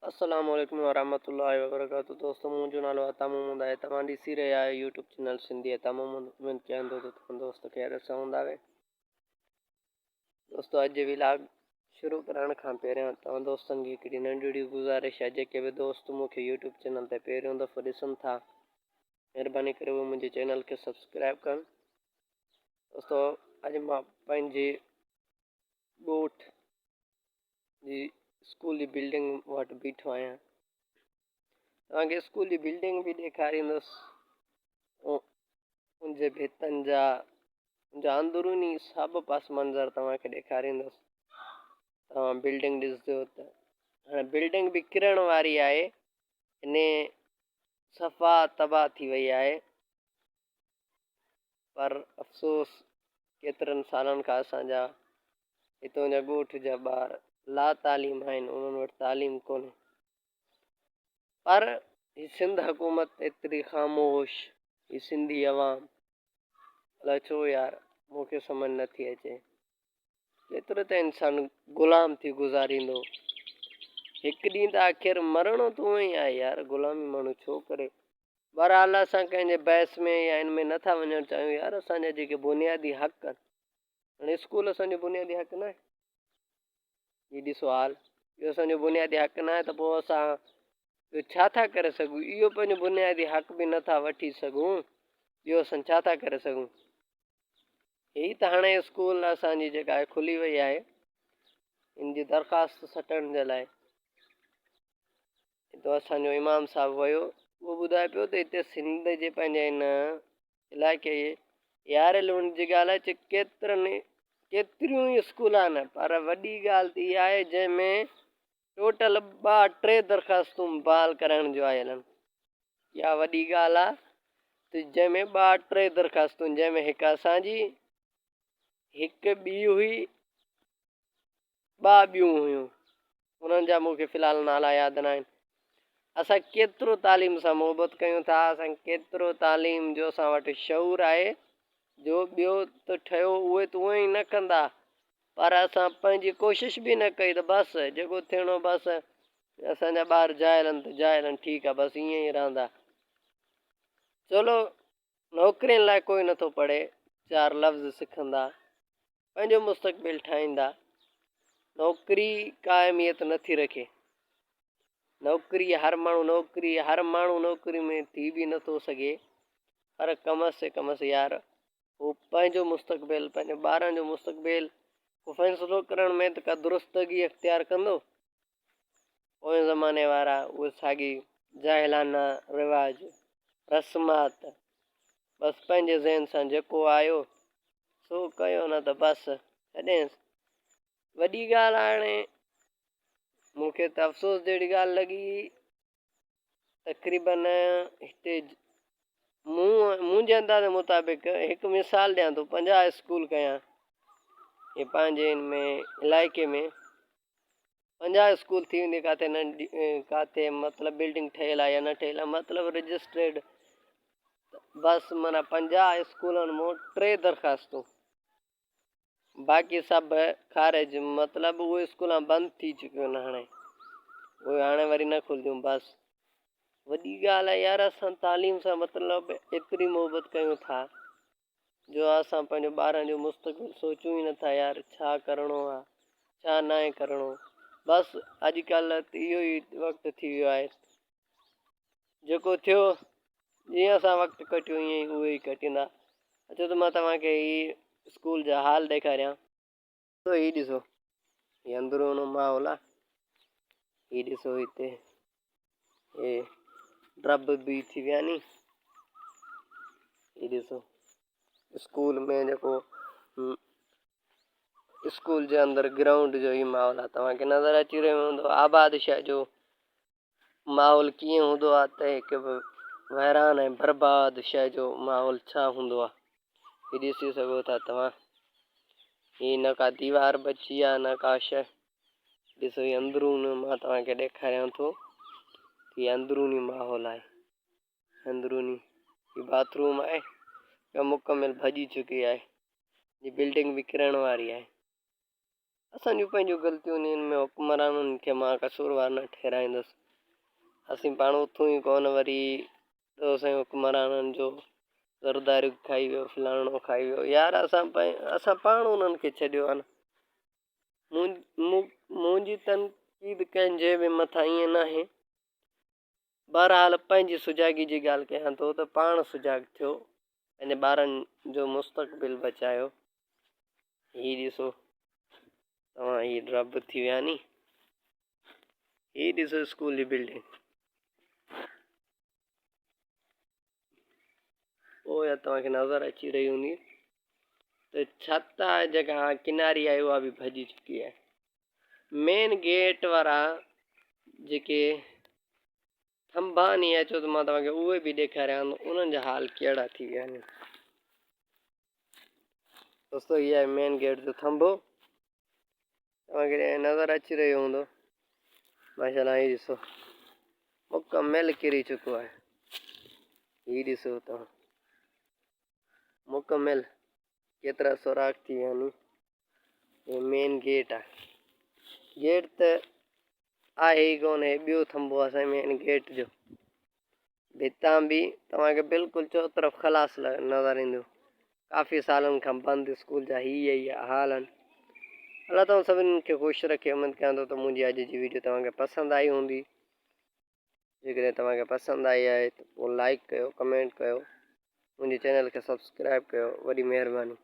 السلام عليڪم ورحمة الله وبرڪاته دوستو منهنجو نالو عطا محمد آهي توهان ڏسي رهيا آهيو يوٽيوب چينل سنڌي عطا محمد اميد ڪيان ٿو ته توهان دوست خير سان هوندا دوستو اڄ ولاگ شروع ڪرڻ کان پهريان توهان دوستن کي هڪڙي ننڍڙي گذارش آهي جيڪي به دوست مون کي يوٽيوب چينل تي پهريون دفعو ڏسن ٿا مهرباني ڪري اهي منهنجي چينل کي سبسڪرائب ڪن دوستو اڄ مان پنهنجي ڳوٺ جي اسڪول جي بلڊنگ وٽ بيٺو آهيان توهان کي اسڪول جي بلڊنگ به ڏيکاريندس ان جي ڀتن جا ان جا اندروني سڀ پس منظر توهان کي ڏيکاريندس توهان بلڊنگ ڏسجو ته هاڻي بلڊنگ به ڪرڻ واري آهي ان صفا تباهه ٿي وئي آهي پر افسوس ڪيترن سالن کان اسان جا هتون جا ڳوٺ جا ٻار لا تعليم آهن انهن وٽ تعليم ڪونهي پر هي سنڌ حڪومت ايتري خاموش هي سنڌي عوام الاء ڇو يار مون کي سمجھ نٿي اچي ڪيترو ته انسان غلام ٿي گذاريندو هڪ ڏينهن ته آخر مرڻو ته اونئن ئي آهي يار غلامي ماڻهو ڇو ڪري بهرحال اسان ڪنهن جي بحث ۾ يا ان ۾ نٿا وڃڻ چاهيون يار اسان جا جيڪي بنيادي حق آهن هاڻي اسڪول اسان جو بنيادي حق ناهي هي ڏسو حال اهو اسان جو بنيادي حق ناهي ته پوء اسان ٻيو ڇا ٿا ڪري سگهون اهو پنهنجو بنيادي حق به نٿا وٺي سگهون ٻيو اسان ڇا ٿا ڪري سگهون هي ته هاڻي اسڪول اسان جي جيڪا آهي کلي وئي آهي ان جي درخواست سٽڻ جي لاء هتو اسان جو امام صاحب ويو اهو ٻڌائي پيو ته هتي سنڌ جي پنهنجي هن علائقي جي ياري لوڻ جي ڳالهه آهي ڪيترن ڪيتريون ئي اسڪول آهن پر وڏي ڳالهه ته اها آهي جنهن ۾ ٽوٽل ٻه ٽي درخواستون بحال ڪرائڻ جو آيل آهن اها وڏي ڳالهه آهي ته جنهن ۾ ٻه ٽي درخواستون جنهن ۾ هڪ اسان جي هڪ ٻي هئي ٻه ٻيون هيون انهن جا مون کي في الحال نالا ياد ناهن. اسان ڪيترو تعليم سان محبت ڪيون ٿا، اسان ڪيترو تعليم جو اسان وٽ شعور آهي جو ٻيو ته ٺهيو اهي ته اونئن ئي نه ڪندا پر اسان پنهنجي ڪوشش به نه ڪئي ته بس جيڪو ٿيڻو بس اسان جا ٻار جاهل آهن ته جاهل آهن ٺيڪ آهي بس ائين ئي رهندا. چلو نوڪرين لاء ڪوئي نٿو پڙهي چار لفظ سکندا پنهنجو مستقبل ٺاهيندا، نوڪري ڪا اهميت نه ٿي رکي، نوڪري هر ماڻهو نوڪري هر ماڻهو نوڪري ۾ ٿي به نه ٿو سگهي پر ڪم سي ڪم سي يار هو پنهنجو مستقبل پنهنجي ٻارن جو مستقبل ڪو فيصلو ڪرڻ ۾ ته ڪا درستگي اختيار ڪندو پوئين زماني وارا اهي ساڳي جاهلانه رواج رسمات بس پنهنجي ذهن سان جيڪو آيو سو ڪيو نه ته بس ڇڏينس. وڏي ڳالهه هاڻي مون کي ته افسوس جهڙي ڳالهه لڳي تقريبن هتي مون منهنجي اندازي مطابق هڪ مثال ڏيان ٿو 50 اسڪول ڪيان هي پنهنجي ان ۾ علائقي ۾ 50 اسڪول ٿي ويندي ڪاٿي ننڍي ڪاٿي مطلب بلڊنگ ٺهيل آهي يا نه ٺهيل آهي مطلب رجسٽريڊ بس معنيٰ 50 اسڪولن مون ٽي درخواستون باقي سڀ خارج مطلب اهي اسڪول بند ٿي چڪيون آهن هاڻي اهي هاڻي وري نه کلنديون بس وڏي ڳالهه آهي يار اسان تعليم سان مطلب ايتري محبت ڪيون ٿا جو اسان پنهنجو ٻارن جو مستقبل سوچون ئي نٿا يار ڇا ڪرڻو آ ڇا ناهي ڪرڻو بس اڄڪلهه ته اهو ئي وقت ٿي ويو آهي جيڪو ٿيو جيئن اسان وقت ڪٽيو ائين ئي اهي ئي ڪٽيندا اچو ته مان توهان کي هي اسڪول جا حال ڏيکاريان هي ڏسو هي اندرونو ماحول آ هي ڏسو هتي هي ڊرب به ٿي ويا ني هي ڏسو اسڪول ۾ جيڪو اسڪول جي اندر گرائونڊ جو هي ماحول آ توهان کي نظر اچي رهيو هوندو آباد شهر جو ماحول ڪيئن هوندو آ ته هڪ ويران ۽ برباد شيء جو ماحول ڇا هوندو آ هي ڏسي سگهو ٿا توهان هي نه ڪا ديوار بچي آ نه ڪا شيء ڏسو هي اندرون مان توهان کي ڏيکاريان ٿو هي اندروني ماحول آهي اندروني هي باٿ روم آهي مڪمل ڀڄي چڪي آهي هي بلڊنگ به ڪرڻ واري آهي. اسان جون پنهنجون غلطيون آهن ان ۾ حڪمرانن کي مان قصوروار نه ٺهرائيندس. اسين پاڻ اٿون ئي ڪونه وري ڏوهه سائين حڪمرانن جو زرداري کائي ويو فلاڻو کائي ويو يار اسان اسان پاڻ انهن کي ڇڏيو آهي نه منهنجي تنقيد ڪنهن جي به مٿان ائين ناهي بهرحال پنهنجي سجاڳي جي ڳالهه ڪيان ٿو ته پاڻ سجاڳ ٿيو پنهنجي ٻارن جو مستقبل بچايو. هي ڏسو توهان هي ڊرب ٿي ويا ني. هي ڏسو اسڪول جي بلڊنگ. او يا توهان کي نظر اچي رهي هوندي ته ڇت آهي جيڪا ڪناري آهي اها به ڀڄي چڪي آهي. مين گيٽ وارا جيڪي ٿنڀا ني اچو ته مان توهان کي اهي به ڏيکاريان ته انهن جا حال ڪهڙا ٿي ويا آهن. دوستو هي آهي مين گيٽ جو ٿنڀو توهان کي نظر اچي رهيو هوندو. ماشاءالله هي ڏسو مڪمل ڪري چڪو آهي. هي ڏسو توهان مڪمل ڪيترا سوراخ ٿي ويا آهن. هي مين گيٽ آهي. گيٽ ته آهي ئي ڪونه، هي ٻيو ٿنڀو آهي سائين مين گيٽ جو. ڀتان به توهان کي بلڪل چوطرف خلاص نظر ايندو. ڪافي سالن کان بند اسڪول جا هي ئي حال آهن. الله توهان سڀني کي خوش رکي. اميد ڪيان ٿو ته منهنجي اڄ جي ويڊيو توهان کي پسند آئي هوندي. جيڪڏهن توهان کي پسند آئي آهي ته پوء لائڪ ڪيو، ڪمينٽ ڪيو، منهنجي چينل کي سبسڪرائب ڪيو. وڏي مهرباني.